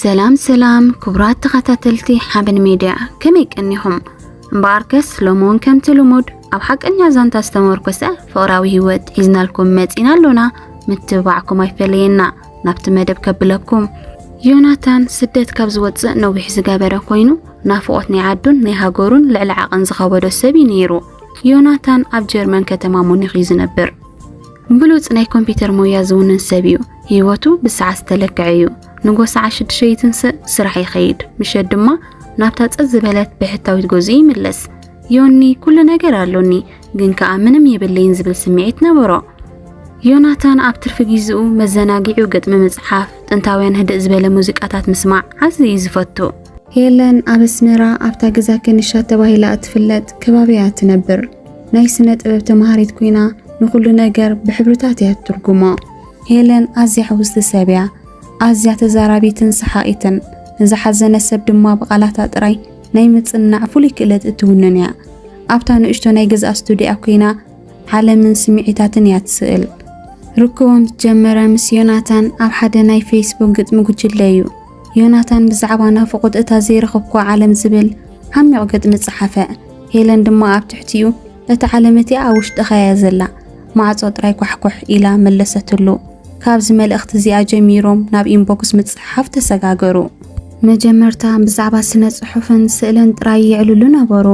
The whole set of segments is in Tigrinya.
ሰላም ሰላም ክቡራት ተኸታተልቲ ሓበን ሜድያ፣ ከመይ ቀኒኹም? እምበኣርከስ ሎሚ እውን ከምቲ ልሙድ ኣብ ሓቀኛ ዛንታ ዝተመርኮሰ ፍቕራዊ ህይወት ሒዝናልኩም መጺና ኣሎና። ምትብባዕኩም ኣይፈለየና። ናብቲ መደብ ከብለኩም። ዮናታን ስደት ካብ ዝወጽእ ነዊሕ ዝገበረ ኮይኑ፣ ናፍቖት ናይ ዓዱን ናይ ሃገሩን ልዕሊ ዓቐን ዝኸበዶ ሰብ እዩ ነይሩ። ዮናታን ኣብ ጀርመን ከተማ ሙኒኽ እዩ ዝነብር። ብሉጽ ናይ ኮምፒተር ሞያ ዝውንን ሰብ እዩ። ህይወቱ ብሰዓት ዝተለክዐ እዩ። ንጎ ሰዓት ሽዱሽተ ይትንስእ፣ ስራሕ ይኸይድ። ምሸት ድማ ናብታ ጸጥ ዝበለት ብሕታዊት ገዝኡ ይምለስ። ዮኒ፣ ኩሉ ነገር ኣሎኒ፣ ግን ከኣ ምንም የብለይን ዝብል ስምዒት ነበሮ። ዮናታን ኣብ ትርፊ ግዜኡ መዘናጊዑ ግጥሚ ምጽሓፍ፣ ጥንታውያን ህድእ ዝበለ ሙዚቃታት ምስማዕ ዓዝዩ እዩ ዝፈቱ። ሄለን ኣብ ኣስመራ ኣብታ ገዛ ከንሻ ተባሂላ እትፍለጥ ከባቢ እያ ትነብር። ናይ ስነ ጥበብ ተማሃሪት ኮይና ንኹሉ ነገር ብሕብርታት እያ ትትርጉሞ። ሄለን ኣዝያ ሕውስቲ ሰብ እያ። ኣዝያ ተዛራቢትን ሰሓኢትን። ንዝሓዘነ ሰብ ድማ ብቓላታ ጥራይ ናይ ምጽንናዕ ፍሉይ ክእለት እትውንን እያ። ኣብታ ንእሽቶ ናይ ገዝኣ ስቱዲያ ኮይና ዓለምን ስምዒታትን እያ ትስእል። ርክቦም ዝጀመረ ምስ ዮናታን ኣብ ሓደ ናይ ፌስቡክ ግጥሚ ጉጅለ እዩ። ዮናታን ብዛዕባ ናፍቖት እታ ዘይረኸብኩዋ ዓለም ዝብል ዓሚቕ ግጥሚ ጸሓፈ። ሄለን ድማ ኣብ ትሕቲኡ፣ "እታ ዓለም እቲኣ ኣብ ውሽጥኻ እያ ዘላ፣ ማዕጾ ጥራይ ኳሕኳሕ" ኢላ መለሰትሉ። ካብዚ መልእኽቲ እዚኣ ጀሚሮም ናብ ኢንቦክስ ምጽሕሓፍ ተሰጋገሩ። መጀመርታ ብዛዕባ ስነ ጽሑፍን ስእልን ጥራይ የዕልሉ ነበሩ።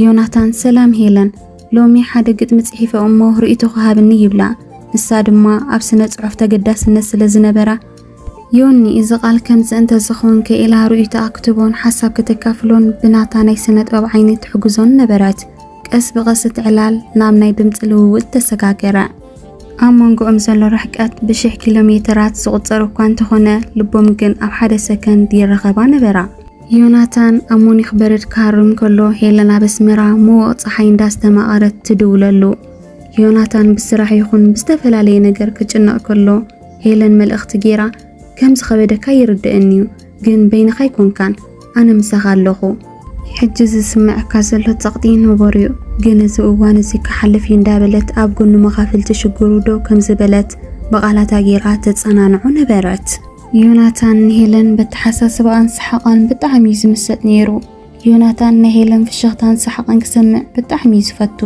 ዮናታን፣ "ሰላም ሄለን፣ ሎሚ ሓደ ግጥሚ ጽሒፈ እሞ ርእይቶኺ ሃብኒ" ይብላ። ንሳ ድማ ኣብ ስነ ጽሑፍ ተገዳስነት ስለ ዝነበራ፣ "ዮኒ፣ እዚ ቃል ከምዚ እንተ ዝኾንከ" ኢላ ርእይቶኣ ክትቦን ሓሳብ ከተካፍሎን ብናታ ናይ ስነ ጥበብ ዓይኒ ትሕግዞን ነበረት። ቀስ ብቐስ እቲ ዕላል ናብ ናይ ድምጺ ልውውጥ ተሰጋገረ። ኣብ መንጎኦም ዘሎ ርሕቀት ብሽሕ ኪሎ ሜተራት ዝቑጸር እኳ እንተኾነ፣ ልቦም ግን ኣብ ሓደ ሰከንድ ይራኸባ ነበራ። ዮናታን ኣብ ሙኒኽ በረድ ክሃርም ከሎ፣ ሄለን ኣብ ኣስመራ ምዉቕ ጸሓይ እንዳስተማቐረት ትድውለሉ። ዮናታን ብስራሕ ይኹን ብዝተፈላለየ ነገር ክጭነቕ ከሎ፣ ሄለን መልእኽቲ ጌራ፣ "ከም ዝኸበደካ ይርድእኒ እዩ፣ ግን በይንኻ ኣይኮንካን፣ ኣነ ምሳኻ ኣለኹ። ሕጂ ዝስምዐካ ዘሎ ጸቕጢ ንቡር እዩ፣ ግን እዚ እዋን እዚ ክሓልፍ እዩ" እንዳበለት ኣብ ጎኒ መኻፍልቲ ሽግሩ ደው ከም ዝበለት ብቓላታ ጌራ ተጸናንዖ ነበረት። ዮናታን ንሄለን በተሓሳስባኣን ሰሓቓን ብጣዕሚ እዩ ዝምሰጥ ነይሩ። ዮናታን ናይ ሄለን ፍሽኽታን ሰሓቕን ክሰምዕ ብጣዕሚ እዩ ዝፈቱ።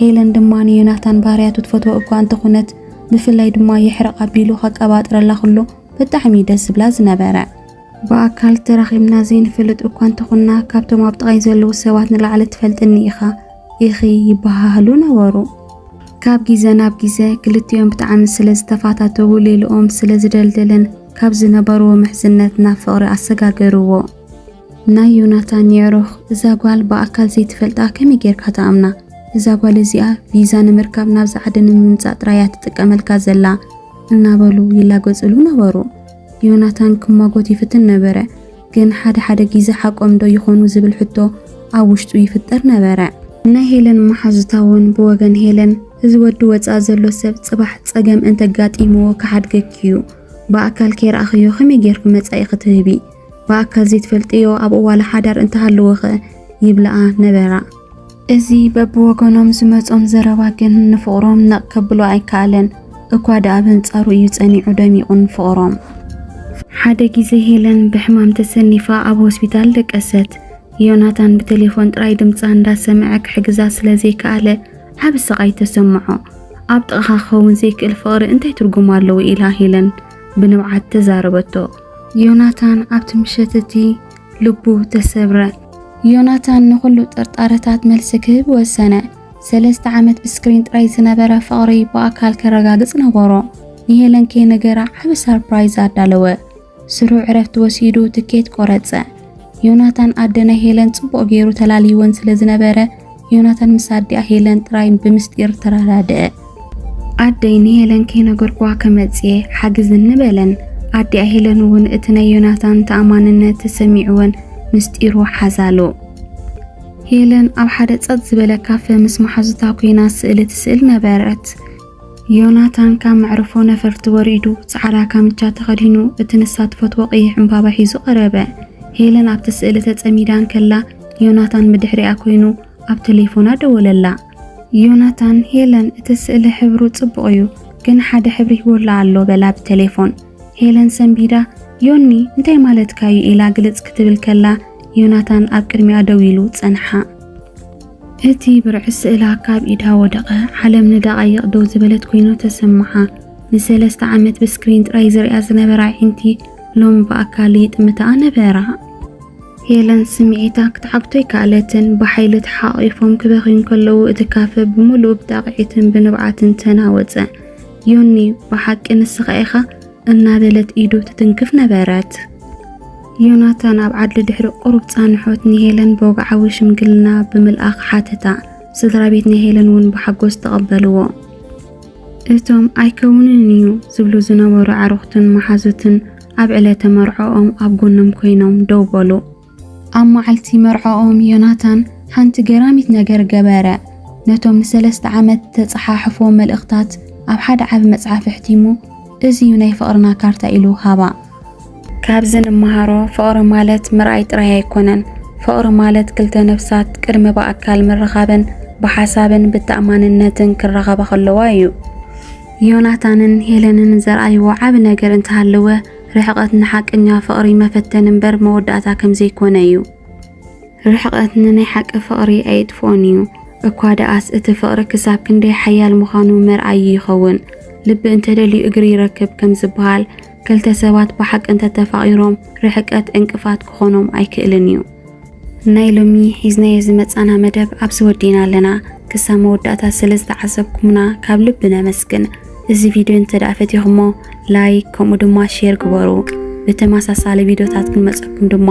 ሄለን ድማ ንዮናታን ባህርያቱ ትፈትዎ እኳ እንተኾነት፣ ብፍላይ ድማ የሕርቕ ኣቢሉ ከቀባጥረላ ከሎ ብጣዕሚ እዩ ደስ ዝብላ ዝነበረ። "ብኣካል ተራኺብና ዘይንፈልጥ እኳ እንተኾንና፣ ካብቶም ኣብ ጥቓይ ዘለዉ ሰባት ንላዕሊ ትፈልጥኒ ኢኻ፣ ኢኺ" ይበሃሃሉ ነበሩ። ካብ ግዜ ናብ ግዜ ክልቲኦም ብጣዕሚ ስለ ዝተፋታተዉ፣ ሌልኦም ስለ ዝደልደለን ካብ ዝነበርዎ ምሕዝነት ናብ ፍቕሪ ኣሰጋገርዎ። ናይ ዮናታን የዕሩኽ፣ "እዛ ጓል ብኣካል ዘይትፈልጣ ከመይ ጌርካ ትኣምና? እዛ ጓል እዚኣ ቪዛ ንምርካብ ናብዚ ዓዲ ንምምጻእ ጥራይ እያ ትጥቀመልካ ዘላ" እናበሉ ይላገጽሉ ነበሩ። ዮናታን ክማጎት ይፍትን ነበረ፣ ግን ሓደ ሓደ ግዜ ሓቆም ዶ ይኾኑ ዝብል ሕቶ ኣብ ውሽጡ ይፍጠር ነበረ። ናይ ሄለን መሓዙታ እውን ብወገን ሄለን፣ "እዚ ወዲ ወጻኢ ዘሎ ሰብ ጽባሕ ጸገም እንተጋጢምዎ ክሓድገኪ እዩ። ብኣካል ከይረኣኽዮ ከመይ ጌርኪ መጻኢኺ ትህቢ? ብኣካል ዘይትፈልጥዮ ኣብ እዋለ ሓዳር እንተሃለወኸ?" ይብልኣ ነበራ። እዚ በብወገኖም ዝመጾም ዘረባ ግን ንፍቕሮም ነቕ ከብሎ ኣይከኣለን። እኳ ደኣ ብንጻሩ እዩ ጸኒዑ ደሚቑን ፍቕሮም። ሓደ ግዜ ሄለን ብሕማም ተሰኒፋ ኣብ ሆስፒታል ደቀሰት። ዮናታን ብቴሌፎን ጥራይ ድምጻ እንዳሰምዐ ክሕግዛ ስለ ዘይከኣለ ዓቢ ስቓይ ተሰምዖ። "ኣብ ጥቓኻ ክኸውን ዘይክእል ፍቕሪ እንታይ ትርጉም ኣለዎ?" ኢላ ሄለን ብንብዓት ተዛረበቶ። ዮናታን ኣብቲ ምሸት እቲ ልቡ ተሰብረ። ዮናታን ንኹሉ ጥርጣረታት መልሲ ክህብ ወሰነ። ሰለስተ ዓመት ብስክሪን ጥራይ ዝነበረ ፍቕሪ ብኣካል ከረጋግጽ ነበሮ። ንሄለን ከይነገራ ዓቢ ሳርፕራይዝ ኣዳለወ። ስሩዕ ዕረፍቲ ወሲዱ ትኬት ቆረጸ። ዮናታን ኣደ ናይ ሄለን ጽቡቕ ገይሩ ተላልይወን ስለ ዝነበረ፣ ዮናታን ምስ ኣዲኣ ሄለን ጥራይ ብምስጢር ተረዳድአ። "ኣደይ ንሄለን ከይነገርኩዋ ከመጽየ ሓግዝኒ" በለን። ኣዲኣ ሄለን እውን እቲ ናይ ዮናታን ተኣማንነት ተሰሚዕወን ምስጢሩ ሓዛሉ። ሄለን ኣብ ሓደ ጸጥ ዝበለ ካፈ ምስ መሓዙታ ኮይና ስእሊ ትስእል ነበረት። ዮናታን ካብ መዕርፎ ነፈርቲ ወሪዱ፣ ጻዕዳ ካምቻ ተኸዲኑ፣ እቲ ንሳ ትፈትዎ ቀይሕ ዕምባባ ሒዙ ቀረበ። ሄለን ኣብቲ ስእሊ ተጸሚዳ እንከላ፣ ዮናታን ብድሕሪኣ ኮይኑ ኣብ ቴሌፎና ደወለላ። ዮናታን፣ "ሄለን፣ እቲ ስእሊ ሕብሩ ጽቡቕ እዩ፣ ግን ሓደ ሕብሪ ይጎሎ ኣሎ" በላ ብቴሌፎን። ሄለን ሰንቢዳ፣ ዮኒ፣ እንታይ ማለትካ እዩ? ኢላ ግልጽ ክትብል ከላ፣ ዮናታን ኣብ ቅድሚኣ ደው ኢሉ ጸንሓ። እቲ ብርዒ ስእላ ካብ ኢዳ ወደቐ። ዓለም ንደቓይቕ ደው ዝበለት ኮይና ተሰምዓ። ንሰለስተ ዓመት ብስክሪን ጥራይ ዝሪኣ ዝነበራ ኣዒንቲ ሎሚ ብኣካል ይጥምታ ነበራ። ሄለን ስምዒታ ክትዓግቶ ኣይከኣለትን። ብሓይሊ ተሓቒፎም ክበኽዩ እንከለዉ እቲ ካፈ ብምሉኡ ብጣቕዒትን ብንብዓትን ተናወጸ። ዮኒ፣ ብሓቂ ንስኻ ኢኻ? እናበለት ኢዱ ትትንክፍ ነበረት። ዮናታን ኣብ ዓድሊ ድሕሪ ቁሩብ ጻንሖት ንሄለን ብወግዓዊ ሽምግልና ብምልኣኽ ሓተታ። ስድራ ቤት ናይ ሄለን እውን ብሓጎስ ተቐበልዎ። እቶም ኣይከውንን እዩ ዝብሉ ዝነበሩ ኣዕሩኽትን መሓዙትን ኣብ ዕለተ መርዖኦም ኣብ ጎኖም ኮይኖም ደው በሉ። ኣብ መዓልቲ መርዖኦም ዮናታን ሓንቲ ገራሚት ነገር ገበረ። ነቶም ንሰለስተ ዓመት ተጸሓሕፎ መልእኽታት ኣብ ሓደ ዓቢ መጽሓፍ ኣሕቲሙ፣ "እዚ እዩ ናይ ፍቕርና ካርታ" ኢሉ ሃባ። ካብዚ ንመሃሮ፣ ፍቕሪ ማለት ምርኣይ ጥራይ ኣይኮነን። ፍቕሪ ማለት ክልተ ነፍሳት ቅድሚ ብኣካል ምርኻበን ብሓሳብን ብተኣማንነትን ክራኸባ ከለዋ እዩ። ዮናታንን ሄለንን ዘርኣይዎ ዓቢ ነገር እንተሃለወ፣ ርሕቐት ንሓቀኛ ፍቕሪ መፈተኒ እምበር መወዳእታ ከም ዘይኮነ እዩ። ርሕቐት ንናይ ሓቂ ፍቕሪ ኣየጥፍኦን እዩ። እኳ ደኣስ እቲ ፍቕሪ ክሳብ ክንደይ ሓያል ምዃኑ መርኣዪ ይኸውን። ልቢ እንተደልዩ እግሪ ይረክብ ከም ዝበሃል፣ ክልተ ሰባት ብሓቂ እንተተፋቒሮም ርሕቀት ዕንቅፋት ክኾኖም ኣይክእልን እዩ። ናይ ሎሚ ሒዝናዮ ዝመጻና መደብ ኣብዚ ወዲእና ኣለና። ክሳብ መወዳእታ ስለ ዝተዓዘብኩምና ካብ ልቢ ነመስግን። እዚ ቪድዮ እንተ ደኣ ፈቲኹሞ፣ ላይክ ከምኡ ድማ ሼር ግበሩ። ብተመሳሳሊ ቪድዮታት ክንመጸኩም ድማ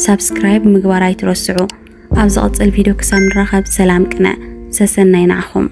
ሳብስክራይብ ምግባር ኣይትረስዑ። ኣብ ዝቕጽል ቪድዮ ክሳብ ንራኸብ ሰላም ቅነ። ሰሰናይ ንዓኹም።